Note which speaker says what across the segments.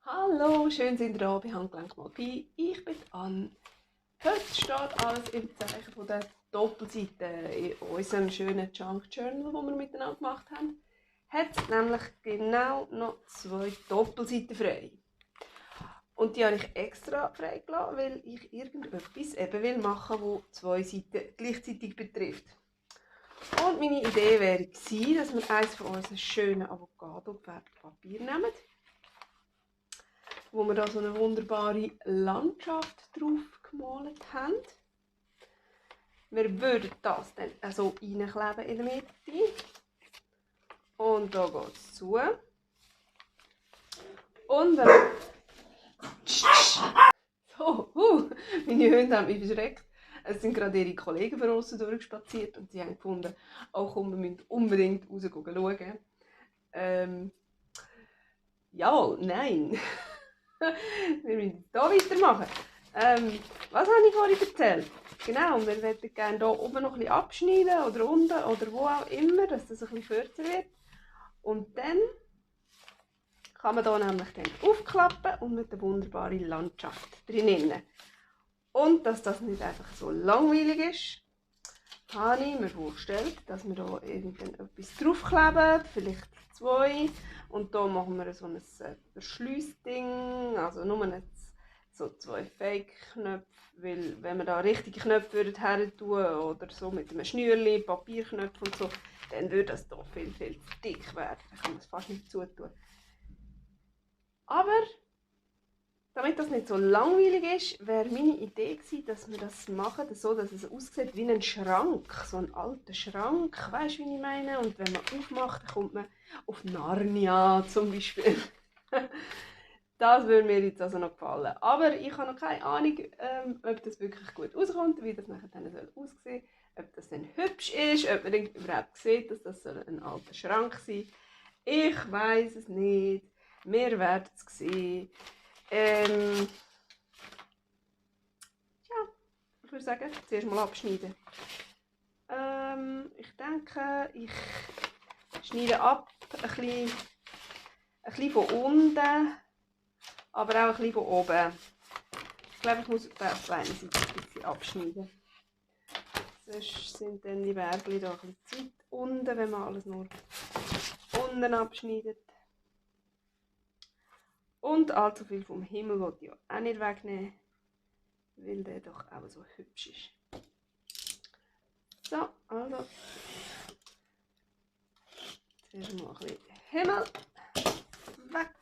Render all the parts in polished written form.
Speaker 1: Hallo, schön sind ihr da bei Handgelenk mal Pi. Ich bin Anne. Heute steht alles im Zeichen von der Doppelseite in unserem schönen Junk Journal, das wir miteinander gemacht haben. Hat nämlich genau noch 2 Doppelseiten frei. Und die habe ich extra freigelassen, weil ich irgendetwas eben will machen, das 2 Seiten gleichzeitig betrifft. Und meine Idee wäre gewesen, dass wir eines von unseren schönen Avocado-gefärbten Papier nehmen, wo wir da so eine wunderbare Landschaft drauf gemalt haben. Wir würden das dann so reinkleben in der Mitte. Und da geht es zu. Und wenn wir... So, meine Hunde haben mich verschreckt. Es sind gerade ihre Kollegen von außen durchspaziert und sie haben gefunden, oh komm, wir müssen unbedingt raus schauen. Jawohl, nein. Wir müssen hier weitermachen. Was habe ich vorhin erzählt? Genau, wir möchten gerne hier oben noch ein bisschen abschneiden oder unten oder wo auch immer, dass das ein bisschen kürzer wird. Und dann kann man hier nämlich dann aufklappen und mit einer wunderbaren Landschaft drinnen. Und dass das nicht einfach so langweilig ist, habe ich mir vorgestellt, dass wir hier irgendetwas draufkleben, vielleicht 2. Und hier machen wir so ein Verschliessding, also nur so 2 Fake-Knöpfe, weil wenn wir da richtige Knöpfe her tun oder so mit einem Schnürli, Papierknöpfe und so, dann würde das hier viel zu dick werden. Dann kann man es fast nicht zutun. Aber damit das nicht so langweilig ist, wäre meine Idee gewesen, dass wir das machen, so dass es aussieht wie ein Schrank, so ein alter Schrank, weißt du, wie ich meine? Und wenn man aufmacht, dann kommt man auf Narnia zum Beispiel. Das würde mir jetzt also noch gefallen. Aber ich habe noch keine Ahnung, ob das wirklich gut rauskommt, wie das nachher dann aussehen soll, ob das dann hübsch ist, ob man überhaupt sieht, dass das ein alter Schrank sein soll. Ich weiß es nicht. Wir werden es sehen. Ja, ich würde sagen, zuerst mal abschneiden. Ich denke, ich schneide ab, ein bisschen von unten, aber auch ein bisschen von oben. Ich glaube, ich muss auf beiden Seiten ein bisschen abschneiden. Sonst sind dann die Bärchen da ein bisschen zu weit unten, wenn man alles nur unten abschneidet. Und allzu viel vom Himmel will ich ja auch nicht wegnehmen, weil der doch auch so hübsch ist. So, also zuerst mal ein bisschen Himmel weg.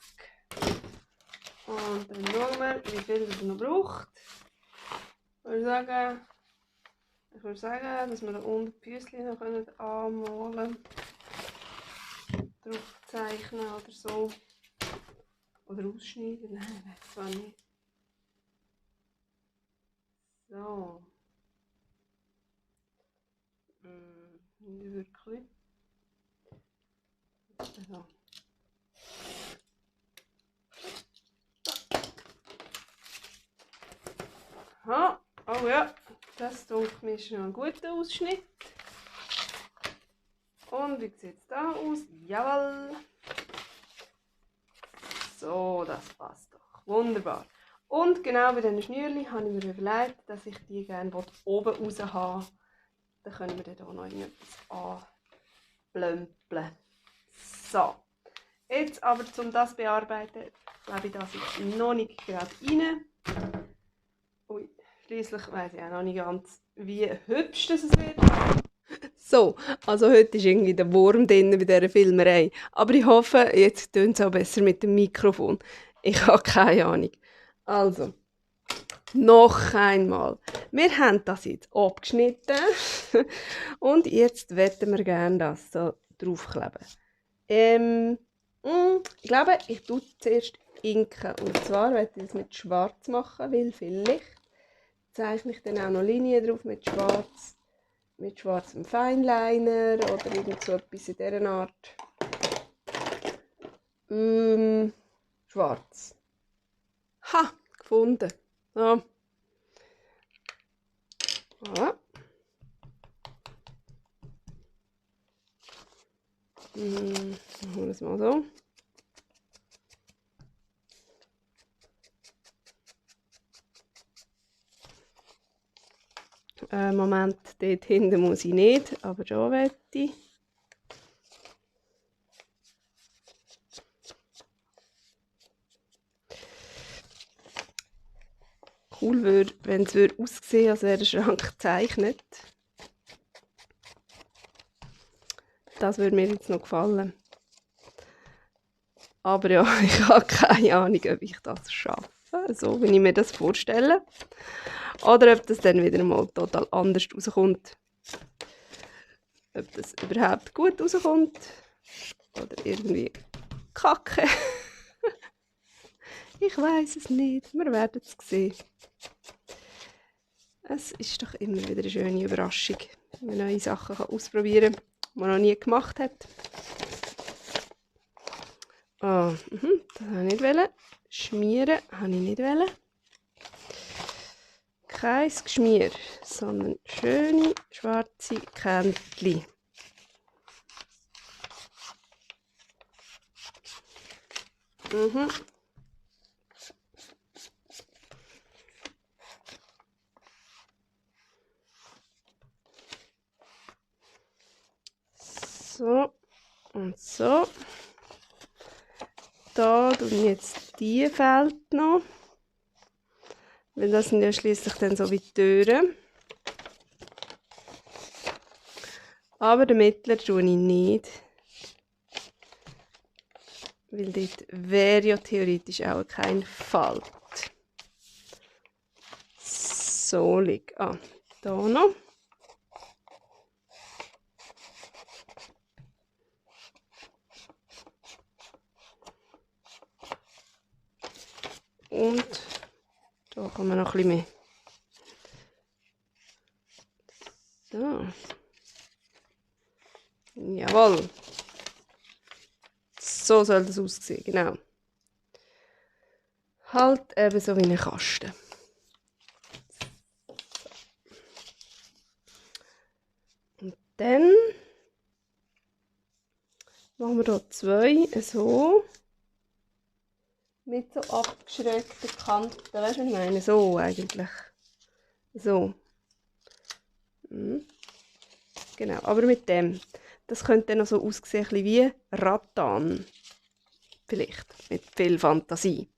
Speaker 1: Und dann schauen wir, wie viel es noch braucht. Ich würde sagen, dass wir da unten die Füßchen noch anmalen können. Drauf zeichnen oder so. Oder ausschneiden. Nein, weiß zwar nicht. So. Nicht wirklich. So. Aha. Oh ja, das denke mir ist noch ein guter Ausschnitt. Und wie sieht es da aus? Jawohl. So, das passt doch. Wunderbar. Und genau bei diesen Schnürchen habe ich mir überlegt, dass ich die gerne oben raus habe. Dann können wir hier noch irgendetwas anblömpeln. So. Jetzt aber, um das zu bearbeiten, gebe ich das jetzt noch nicht gerade rein. Ui, schliesslich weiss ich auch noch nicht ganz, wie hübsch das wird. So, also heute ist irgendwie der Wurm drin bei dieser Filmerei. Aber ich hoffe, jetzt tönt es auch besser mit dem Mikrofon. Ich habe keine Ahnung. Also, noch einmal. Wir haben das jetzt abgeschnitten. Und jetzt möchten wir gerne das so draufkleben. Ich glaube, ich tue zuerst inken. Und zwar werde ich das mit Schwarz machen, weil vielleicht zeichne ich dann auch noch Linien drauf mit Schwarz. Mit schwarzem Feinliner oder irgend so etwas in dieser Art. Schwarz. Ha! Gefunden. So. Voilà. Machen wir das mal so. Moment, dort hinten muss ich nicht, aber da möchte ich. Cool würde, wenn es aussehen würde, als wäre der Schrank gezeichnet. Das würde mir jetzt noch gefallen. Aber ja, ich habe keine Ahnung, ob ich das schaffe, so wie ich mir das vorstelle. Oder ob das dann wieder mal total anders rauskommt. Ob das überhaupt gut rauskommt. Oder irgendwie kacke. Ich weiß es nicht. Wir werden es sehen. Es ist doch immer wieder eine schöne Überraschung, wenn man neue Sachen ausprobieren kann, die man noch nie gemacht hat. Oh, das habe ich nicht wollen. Schmieren habe ich nicht wollen. Kein Geschmier, sondern schöne schwarze Kännchen. So und so. Da tun wir jetzt die Feld noch. Weil das sind ja schliesslich dann so wie die Türen. Aber den mittleren tue ich nicht. Weil dort wäre ja theoretisch auch kein Falt. So liegt. Ah, da noch. Und da kann man noch ein bisschen mehr. So. Jawohl. So soll das aussehen, genau. Halt eben so wie ein Kasten. Und dann machen wir hier zwei so. Mit so abgeschrägten Kanten. Weißt du, was ich meine? So eigentlich. So. Genau, aber mit dem. Das könnte dann noch so aussehen wie Rattan. Vielleicht. Mit viel Fantasie.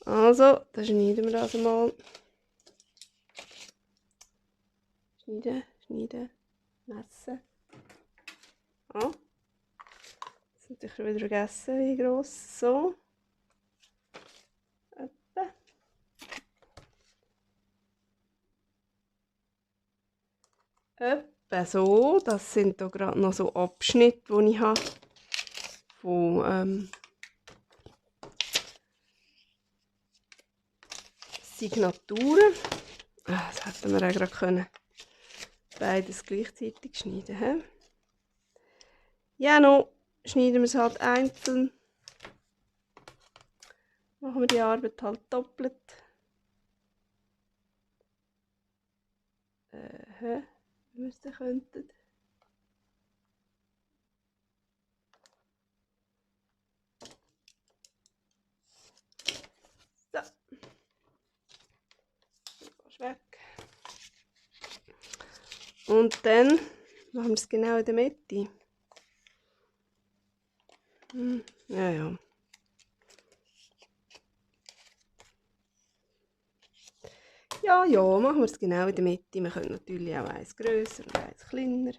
Speaker 1: Also, dann schneiden wir das mal. Schneiden, messen. Ah. Jetzt natürlich wieder vergessen, wie gross. So. Etwa so. Das sind hier gerade noch so Abschnitte, die ich habe. Von Signaturen. Das hätten wir auch gerade können. Beides gleichzeitig schneiden. He? Ja, noch schneiden wir es halt einzeln. Machen wir die Arbeit halt doppelt. Wenn wir es dann könnten. So. Gehst weg. Und dann machen wir es genau in der Mitte. Ja, ja. Ja, ja, machen wir es genau in der Mitte. Wir können natürlich auch eins grösser und eins kleiner.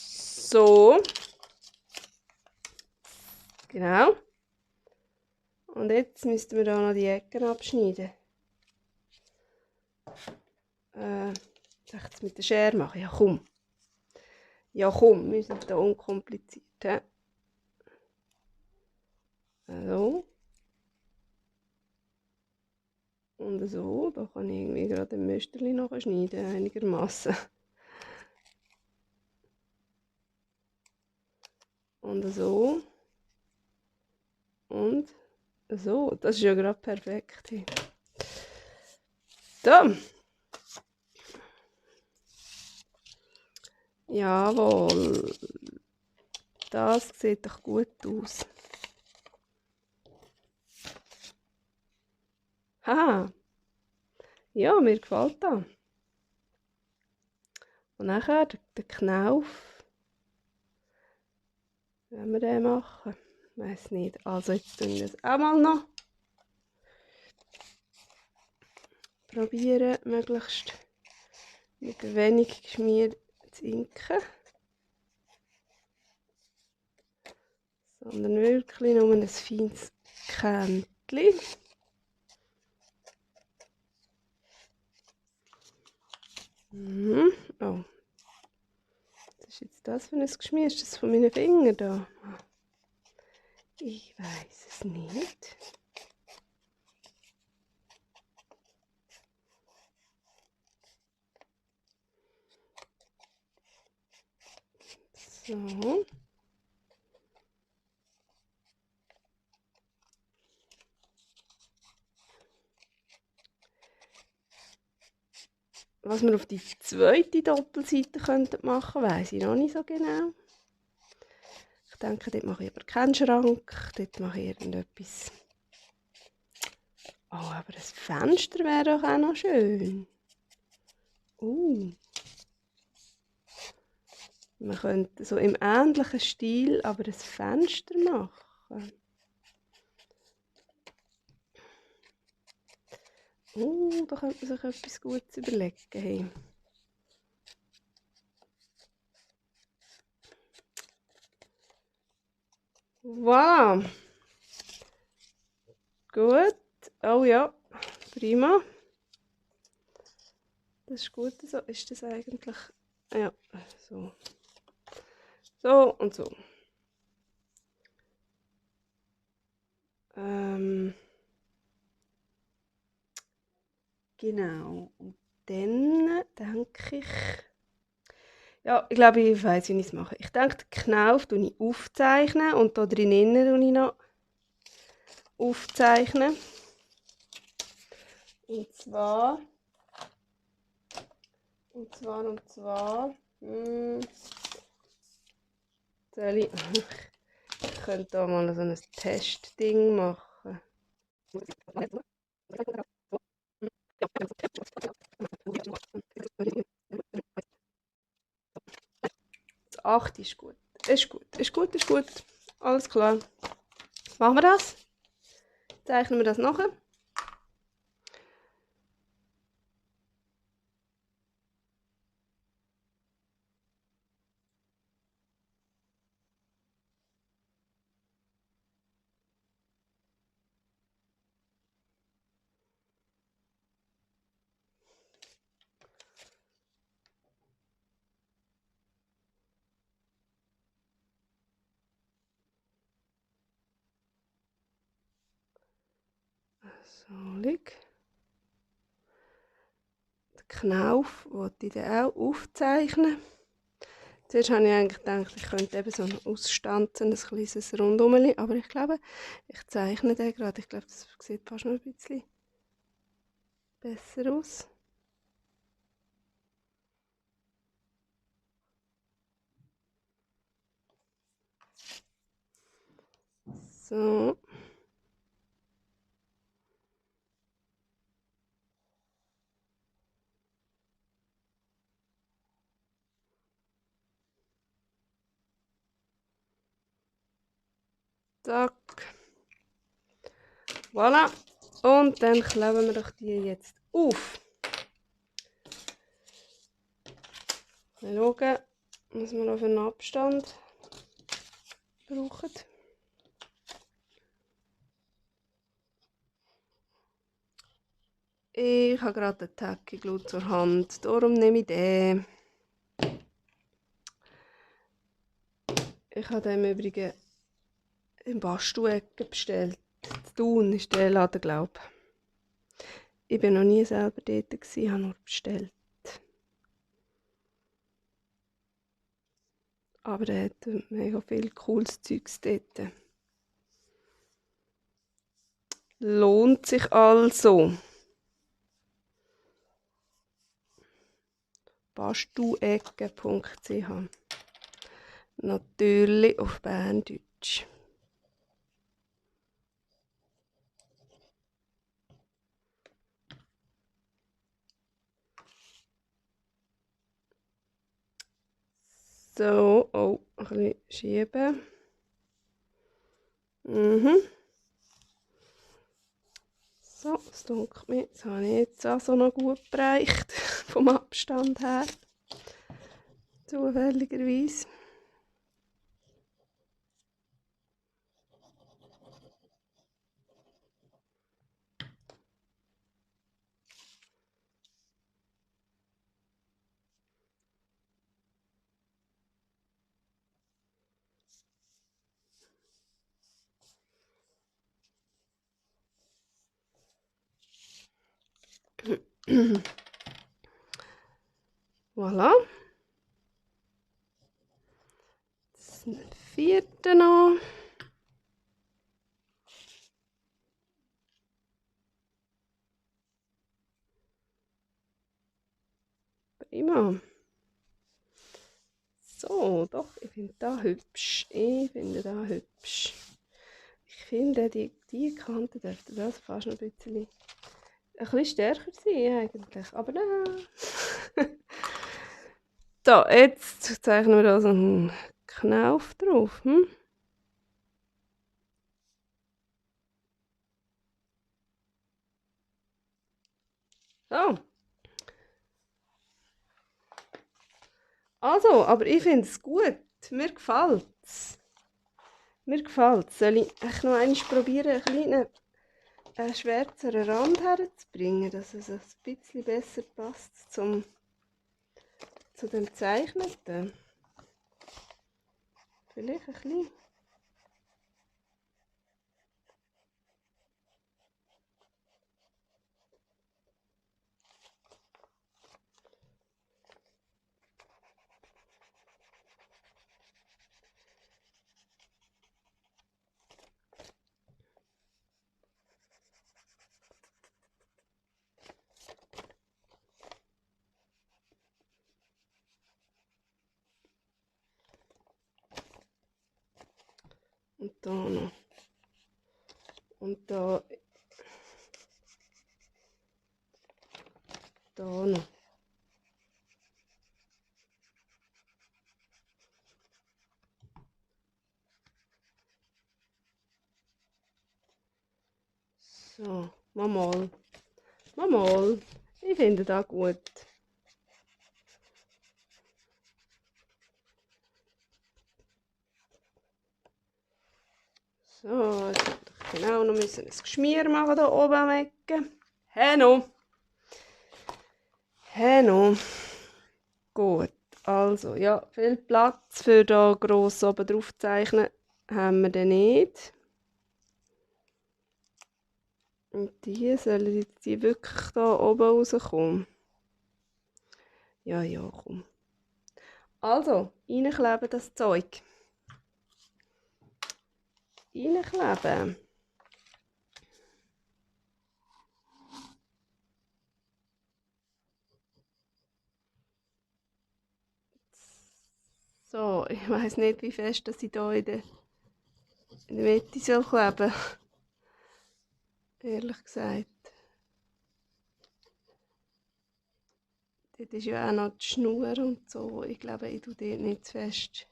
Speaker 1: So. Genau. Und jetzt müssten wir da noch die Ecken abschneiden. Soll ich das mit der Schere machen? Ja, komm. Ja, komm, wir sind da unkompliziert. He? So. Und so. Da kann ich irgendwie gerade ein Müsterchen nachschneiden, einigermaßen. Und so. Und so. Das ist ja gerade perfekt. So. Jawohl. Das sieht doch gut aus. Haha. Ja, mir gefällt das. Und nachher der Knauf. Wenn wir den machen? Ich weiss nicht. Also jetzt tun wir das auch mal noch. Probieren, möglichst mit wenig Geschmier zu inken. Sondern wirklich nur ein feines Kännchen. Oh. Was ist jetzt das für ein Geschmier? Ist das von meinen Fingern da? Ich weiß es nicht. So. Was wir auf die zweite Doppelseite machen könnten, weiss ich noch nicht so genau. Ich denke, dort mache ich aber keinen Schrank. Dort mache ich irgendetwas. Oh, aber ein Fenster wäre doch auch noch schön. Man könnte so im ähnlichen Stil aber ein Fenster machen. Da könnte man sich etwas Gutes überlegen. Hey. Voilà. Gut. Oh ja, prima. Das ist gut so. Ist das eigentlich... Ja, so. So und so. Genau. Und dann denke ich... Ja, ich glaube, ich weiss, wie ich es mache. Ich denke, den Knauf aufzeichne und hier drinnen ich noch aufzeichnen. Und zwar. Ich könnte hier mal so ein Testding machen. Das 8 ist gut. Ist gut. Alles klar. Machen wir das? Zeichnen wir das nachher? So, lieg. Den Knauf wollte ich dann auch aufzeichnen. Zuerst habe ich eigentlich gedacht, ich könnte eben so ausstanzen, ein kleines Rundumli, aber ich glaube, ich zeichne den gerade. Ich glaube, das sieht fast noch ein bisschen besser aus. So. Zack. Voilà. Und dann kleben wir doch die jetzt auf. Mal schauen, was wir auf einen Abstand brauchen. Ich habe gerade den Tacky-Glue zur Hand, darum nehme ich den. Ich habe den im Übrigen im Bastu-Ecke bestellt. In Thun ist der Laden, glaube ich. Ich war noch nie selber dort, habe nur bestellt. Aber der hat mega viel cooles Zeugs dort. Lohnt sich also. bastuecke.ch Natürlich auf Berndeutsch. So, oh, ein bisschen schieben. So, es dunkelt mir. Das habe ich jetzt auch so noch gut bereicht, vom Abstand her. Zufälligerweise. Voilà. Das ist ein vierter noch. Prima. So, doch, ich finde das hübsch. Ich finde das hübsch. Ich finde, die Kante dürfte das fast noch ein bisschen stärker sein eigentlich. Aber nein. So, jetzt zeichnen wir da so einen Knauf drauf. So. Also, aber ich finde es gut. Mir gefällt es. Mir gefällt es. Soll ich echt noch einmal probieren, einen schwärzeren Rand herzubringen, dass es ein bisschen besser passt zu dem Gezeichneten? Vielleicht ein bisschen. Und da noch. Und da noch. So, mal. Ich finde das gut. So, jetzt hätte ich genau noch ein Geschmier machen hier oben am Ecke. Heno. Gut, also ja, viel Platz für da gross oben drauf zeichnen haben wir dann nicht. Und sollen jetzt die wirklich da oben rauskommen? Ja, komm. Also, reinkleben das Zeug. Reinkleben. So, ich weiss nicht, wie fest dass ich hier in der Mitte soll kleben. Ehrlich gesagt. Dort ist ja auch noch die Schnur und so. Ich glaube, ich tue dort nicht zu fest.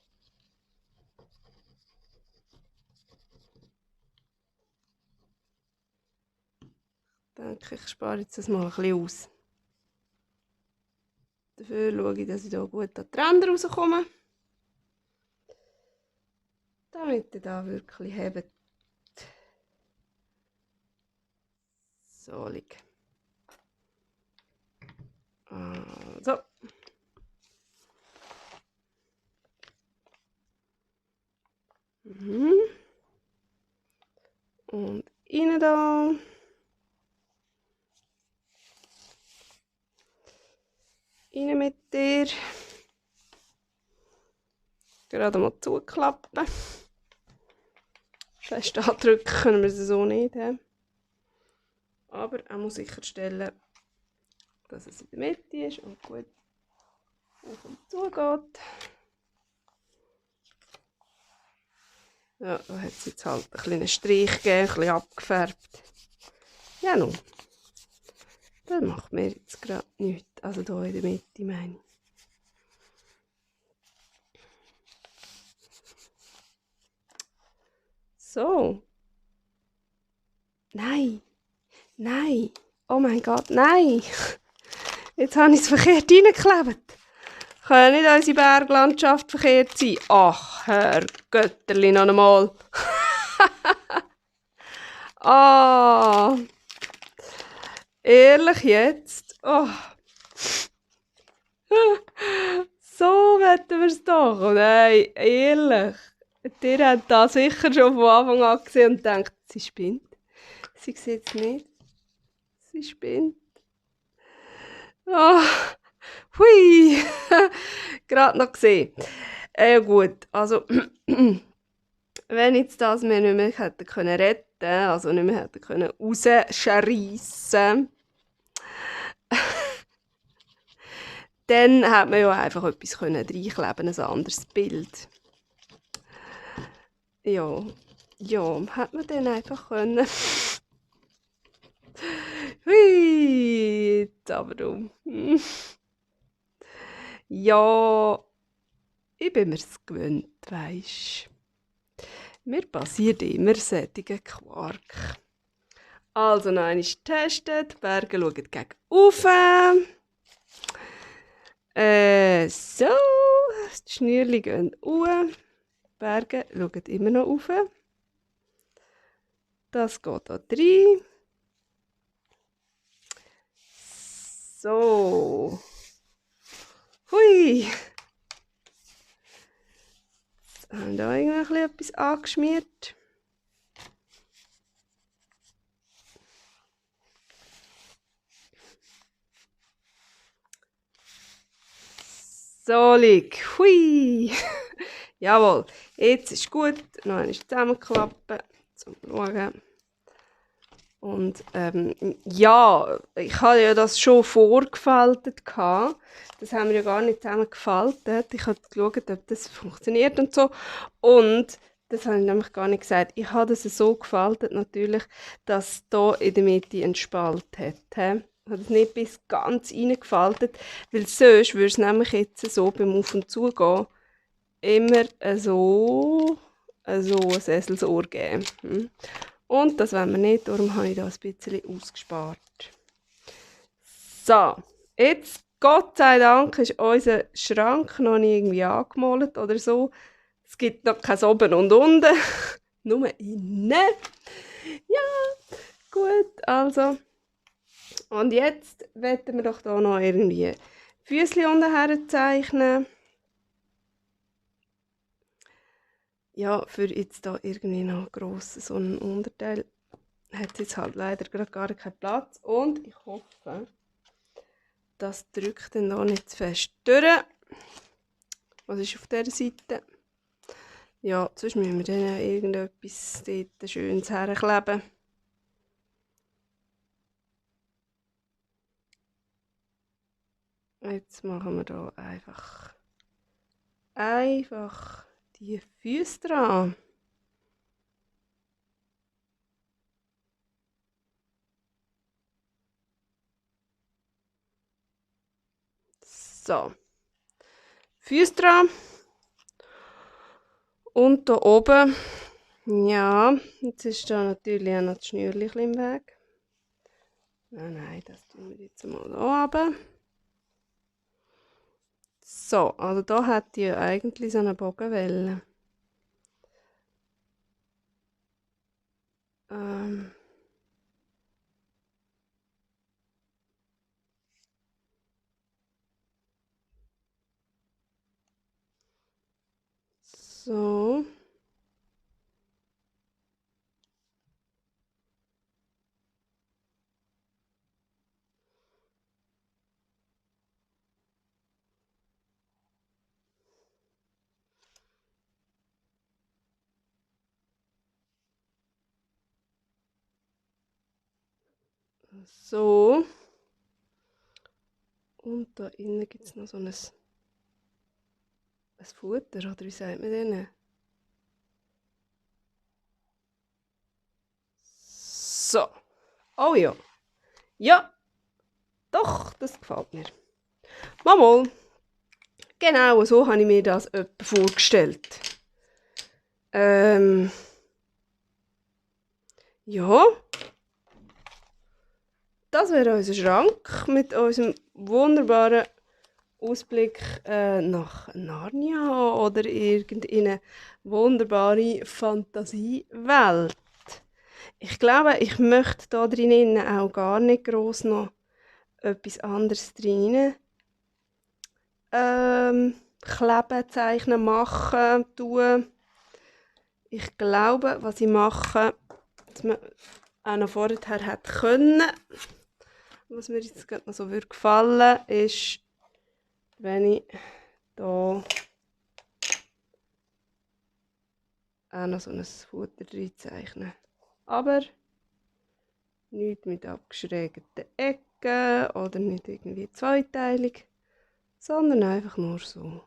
Speaker 1: Ich denke, ich spare jetzt das mal ein bisschen aus. Dafür schaue ich, dass ich hier gut an die Ränder rauskomme. Damit ihr da wirklich hebt. So, liegt. Also. Und rein da. Rein mit dir. Gerade mal zuklappen. Fest andrücken können wir sie so nicht haben. Aber auch muss sicherstellen, dass es in der Mitte ist und gut auf und zu geht. Ja, da hat es jetzt halt einen kleinen Strich gegeben, ein bisschen abgefärbt. Ja, nun. Das macht mir jetzt gerade nichts. Also hier in der Mitte, meine ich. So. Nein. Nein. Oh mein Gott, nein. Jetzt habe ich es verkehrt reingeklebt. Kann ja nicht unsere Berglandschaft verkehrt sein. Ach, Herr Götterli, noch einmal. Ah, ehrlich jetzt? Oh. So wetten wir es doch. Oh nein, ehrlich. Ihr habt das sicher schon von Anfang an gesehen und denkt, sie spinnt. Sie sieht es nicht. Sie spinnt. Ah, hui. Gerade noch gesehen. Gut, also wenn jetzt das wir nicht mehr hätten können retten, also nicht mehr hätten können rausschreissen, dann hätte man ja einfach etwas können reinkleben, ein anderes Bild. Ja, ja, hätte man dann einfach können. Hui, jetzt aber du. Ja, ich bin mir's gewöhnt, weisst. Mir passiert immer solche Quark. Also noch einmal testen, die Berge schauen gegen oben. So, die Schnürchen gehen hoch. Die Berge schauen immer noch rauf. Das geht da rein. So. Hui. Jetzt haben wir da irgendwie etwas angeschmiert. So lieg. Hui. Jawohl. Jetzt ist gut. Noch einmal zusammenklappen. Zum Schauen. Und ja, ich hatte ja das schon vorgefaltet. Das haben wir ja gar nicht zusammen gefaltet. Ich habe geschaut, ob das funktioniert und so. Und das habe ich nämlich gar nicht gesagt. Ich habe das so gefaltet natürlich, dass es hier in der Mitte einen Spalt hat. Ich habe es nicht bis ganz reingefaltet, weil sonst würde es nämlich jetzt so beim Auf- und Zugehen immer so ein Esselsohr geben. Und das wollen wir nicht, darum habe ich da ein bisschen ausgespart. So, jetzt, Gott sei Dank, ist unser Schrank noch nicht irgendwie angemalt oder so. Es gibt noch kein Oben und Unten, nur innen. Ja, gut, also. Und jetzt wollen wir doch da noch irgendwie Füßchen unten zeichnen. Ja, für jetzt da irgendwie noch gross so einen Unterteil hat es jetzt halt leider gerade gar keinen Platz. Und ich hoffe, das drückt dann da nicht zu fest durch. Was ist auf dieser Seite? Ja, sonst müssen wir dann irgendetwas dort Schönes herkleben. Jetzt machen wir da einfach die Füße dran. So. Füße dran. Und da oben, ja, jetzt ist da natürlich auch noch das Schnürchen im Weg. Nein, das tun wir jetzt mal da runter. So, also da hat die eigentlich so eine Bogenwelle. So. So. Und da innen gibt es noch so ein Futter, oder wie sagt man denen? So. Oh ja. Ja. Doch, das gefällt mir. Mal. Genau, so habe ich mir das etwa vorgestellt. Ja. Das wäre unser Schrank mit unserem wunderbaren Ausblick nach Narnia oder irgendeine wunderbare Fantasiewelt. Ich glaube, ich möchte da drinnen auch gar nicht gross noch etwas anderes drin. Kleben, zeichnen, machen, tun. Ich glaube, was ich mache, was man auch noch vorher hätte können, was mir jetzt gerade noch so gefallen würde, ist, wenn ich hier auch noch so ein Futter reinzeichne. Aber nicht mit abgeschrägten Ecken oder nicht irgendwie zweiteilig, sondern einfach nur so.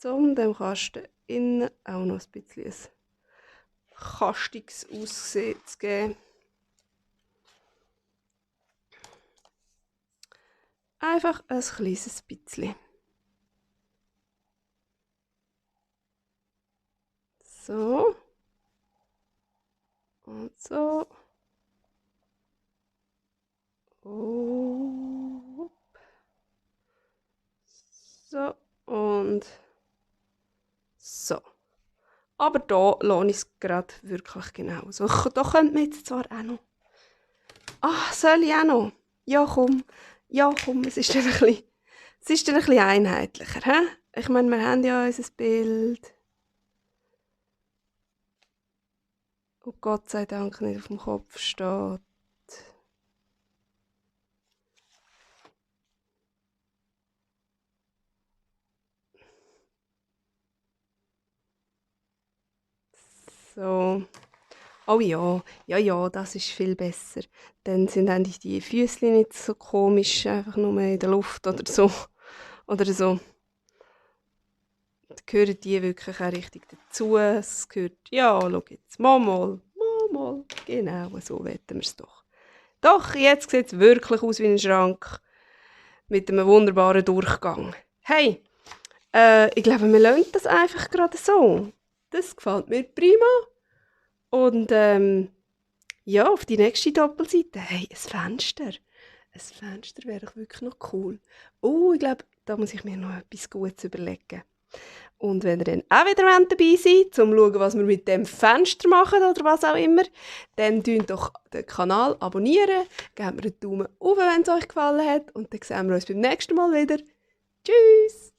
Speaker 1: Um dem Kasten innen auch noch ein bisschen ein kastiges Aussehen zu geben. Einfach ein kleines bisschen. So. Und so. Oh. So. Und so. Aber da lasse ich es gerade wirklich genau so. Da könnte man jetzt zwar auch noch... Ah, soll ich auch noch? Ja, komm. Ja, komm, es ist dann ein bisschen einheitlicher. He? Ich meine, wir haben ja unser Bild. Und Gott sei Dank nicht auf dem Kopf steht. So. Oh ja, ja, das ist viel besser. Dann sind eigentlich die Füßchen nicht so komisch, einfach nur in der Luft oder so. Oder so. Da gehören die wirklich auch richtig dazu. Es gehört, ja, schau jetzt, mal. Genau, so wollen wir es doch. Doch, jetzt sieht es wirklich aus wie ein Schrank. Mit einem wunderbaren Durchgang. Hey, ich glaube, wir lassen das einfach gerade so. Das gefällt mir prima. Und ja, auf die nächste Doppelseite, hey, ein Fenster. Ein Fenster wäre doch wirklich noch cool. Oh, ich glaube, da muss ich mir noch etwas Gutes überlegen. Und wenn ihr dann auch wieder dabei seid, um zu schauen, was wir mit dem Fenster machen oder was auch immer, dann abonniert doch den Kanal, abonnieren, gebt mir einen Daumen hoch, wenn es euch gefallen hat und dann sehen wir uns beim nächsten Mal wieder. Tschüss!